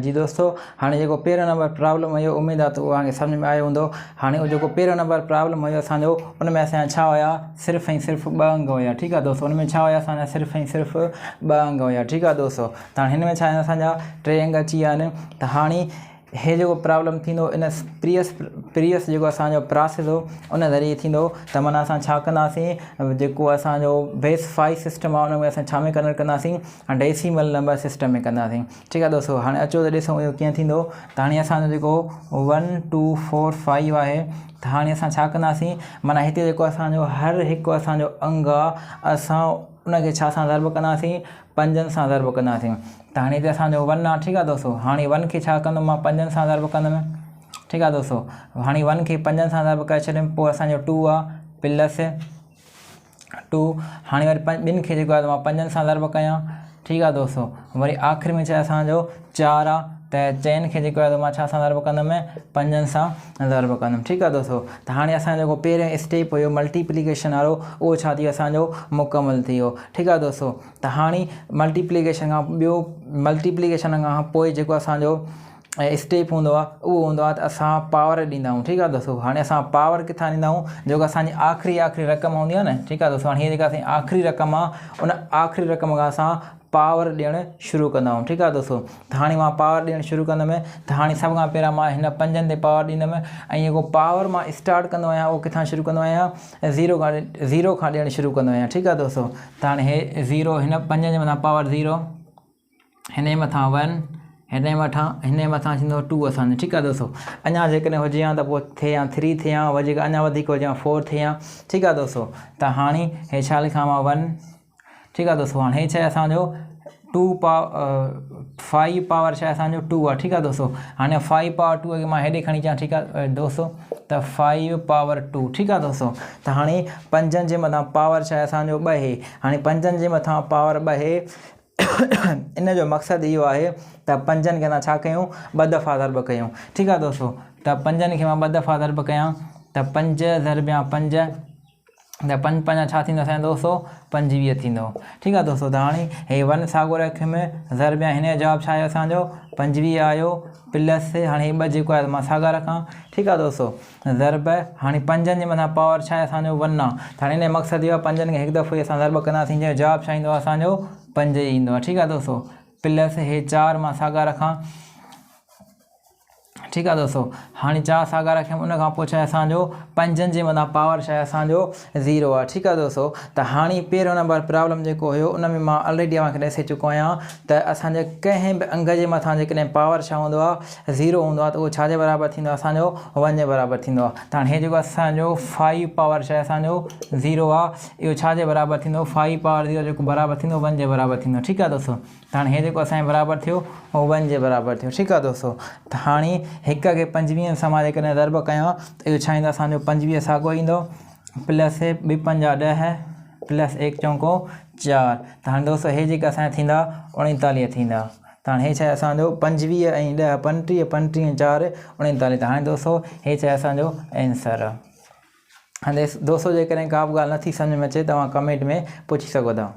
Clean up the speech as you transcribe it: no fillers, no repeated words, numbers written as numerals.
جي دوستو هاڻي جيڪو پهريون نمبر پرابلم هيو اميد آ ته اوهان کي سمجھ ۾ آيو هوندو. هاڻي اهو جيڪو پهريون نمبر پرابلم هيو اسان جو ان ۾ اسان جا ڇا هيا صرف ۽ صرف ٻه انگ هيا ٺيڪ آ دوستو ان ۾ ڇا هيا اسان جا صرف ۽ صرف ٻه انگ هيا ٺيڪ آ دوستو ته هاڻي هن ۾ ڇا آهن اسان جا ٽي انگ اچي ويا آهن ته هاڻي هي جيڪو پرابلم ٿيندو ان پريوس پريوس جيڪو اسان جو پراسيس هو ان ذريعي ٿيندو ته معنيٰ اسان ڇا ڪنداسين جيڪو اسان جو بيس فائي سسٽم آ ان ۾ اسان ڇا ۾ ڪنورٽ ڪنداسين ڊيسيمل نمبر سسٽم ۾ ڪنداسين ٺيڪ آ دوستو هاڻي اچو ته ڏسون اهو ڪيئن ٿيندو ته هاڻي اسان جو جيڪو ون ٽو فور فائيو آهي ته هاڻي اسان ڇا ڪنداسين معنيٰ هتي جيڪو اسان جو هر هڪ اسان جو انگ آ اسان ان کي ڇا سان ضرب ڪنداسين پنجن سان ضرب ڪنداسين ته هاڻي هتي اسان جو ون آ ٺيڪ آ دوستو هاڻي ون کي ڇا ڪندم مان پنجن سان ضرب ڪندم ٺيڪ آ دوستو هاڻي ون کي پنجن سان ضرب ڪري ڇڏيم پوء اسان جو ٽو آ پلس ٽو هاڻي وري ٻن کي جيڪو آهي مان پنجن سان ضرب ڪيان ٺيڪ آهي دوستو وري آخر ۾ ڇا اسانجو چار آ ته چئن کي جيڪو آهي مان ڇا سان ضرب ڪندم پنجن سان ضرب ڪندم ٺيڪ آهي دوستو ته هاڻي اسان جيڪو پهريون اسٽيپ هيو ملٽيپليڪيشن وارو اهو ڇا ٿي ويو اسانجو مڪمل ٿي ويو ٺيڪ آهي دوستو ته هاڻي ملٽيپليڪيشن کان ٻيو ملٽيپليڪيشن کان پوء جيڪو اسانجو ۽ اسٽيپ هوندو آهي اهو هوندو آهي ته اسان پاور ڏيندا آهيون ٺيڪ آهي دوستو هاڻي اسان پاور ڪٿان ڏيندا آهيون جيڪو اسانجي آخري آخري رقم هوندي آهي نه ٺيڪ آهي دوستو هاڻي هي جيڪا اسانجي آخري رقم آهي ان آخري رقم کان اسان پاور ڏيڻ شروع ڪندا آهيون ٺيڪ آهي دوستو ته هاڻي مان پاور ڏيڻ شروع ڪندم ته هاڻي سڀ کان پهريان مان هن پنجن تي پاور ڏيندم ۽ جيڪو پاور مان اسٽارٽ ڪندو آهيان اهو ڪٿان شروع ڪندو آهيان زيرو کان زيرو کان ڏيڻ شروع ڪندو آهيان ٺيڪ آهي دوستو ته هاڻي هي زيرو هن پنجن جي مٿان پاور زيرو هن جي مٿان ون هن جي مٿان هن جي مٿان ٿيندو ٽو اسان جو ٺيڪ آهي دوستو اڃا جيڪڏهن هجي ها ته پوء ٿئي ها ٿري ٿئي ها وڌيڪ اڃا وڌيڪ هجي ها فور ٿئي ها ٺيڪ آهي دوستو ته هاڻي هي ڇا لکان مان ون ٺيڪ آهي دوستو هاڻي هي ڇا اسان جو ٽو پاو فائيو پاور ڇا اسان جو ٽو آهي ٺيڪ آهي دوستو هاڻي فائيو پاور ٽو کي مان هيڏي کڻي اچان ٺيڪ آهي دوستو ته فائيو پاور ٽو ٺيڪ آهي دوستو ته هاڻي پنجن جي مٿان پاور ڇا اسان جو ٻه هي هاڻي پنجن جي مٿان پاور ٻه هي ان جو مقصد اهو آهي ته پنجن کي اسان ڇا ڪيون ٻه دفعا ضرب ڪيون ٺيڪ آهي دوستو ته پنجن کي مان ٻه دفعا ضرب ڪيان ته پنج ضربيان پنج ته پنج پنجا ڇا ٿيندو اسان جو دوستو پنجويهه ٿيندو ٺيڪ آهي دوستو ته هاڻي هي ون ساڳو رکيم ضربيان هن جو جواب ڇا آيو اسان جو پنجويهه آيو پلس هاڻي هي ٻه جيڪو آهي مان ساڳا رکان ٺيڪ آهي دوستو ضرب، هاڻي پنجن جي مٿان پاور ڇا آهي اسان جو ون آ ته هاڻي ان جو مقصد اهو آهي پنجن کي هڪ دفعو ئي اسان ضرب ڪنداسين جنهن جو جواب ڇا ايندو آهي اسان جو پنج ئي ايندو آهي ٺيڪ آهي دوستو پلس هي چار مان ساڳا رکان ٺيڪ آهي دوستو هاڻي چار ساڳا رکيم ان کان پوء ڇا آهي اسان جو پنجن جي مٿان پاور ڇا آهي اسان جو زيرو آهي ٺيڪ آهي دوستو ته هاڻي پهريون نمبر پرابلم جيڪو هيو ان ۾ مان آلريڊي اوهان کي ڏسي چڪو آهيان ته اسان جي ڪنهن به انگ جي مٿان جيڪڏهن پاور ڇا هوندو آهي زيرو هوندو آهي ته اهو ڇا جي برابر ٿيندو آهي اسان جو ون جي برابر ٿيندو آهي ته هاڻي هي جيڪو اسان جو فائيو پاور ڇا آهي اسان جو زيرو آهي اهو ڇا جي برابر ٿيندو فائيو پاور زيرو جيڪو برابر ٿيندو ون جي برابر ٿيندو ٺيڪ آهي دوستو ته هاڻي هي جيڪو اسان جي برابر ٿيو اهو ون جي برابر ٿيو ٺيڪ آهي دوستو ته هاڻي هڪ کي پنجويهن سان مان جيڪڏهن ضرب ڪيان ته اهو ڇا ايندو اسان جو پنجويهه ساڳو ايندو پلس ٻه پنجا ڏهه پلس ايڪ چونڪو چار ته هاڻي دوستو هي جيڪا اسان جا ٿيندا اڻيتاليهه ٿيندا ته هاڻي هي ڇا آهي اسان جو پنجويهه ۽ ڏهه پنٽيهه، پنٽيهه ۽ چار اڻيتاليهه ته هاڻي دوستو هي ڇا آهي اسان جو آنسر. هاڻي دوستو جيڪڏهن ڪا به ڳالهه نٿي سمجهه ۾ اچي توهان ڪمينٽ ۾ پڇي سگهو ٿا.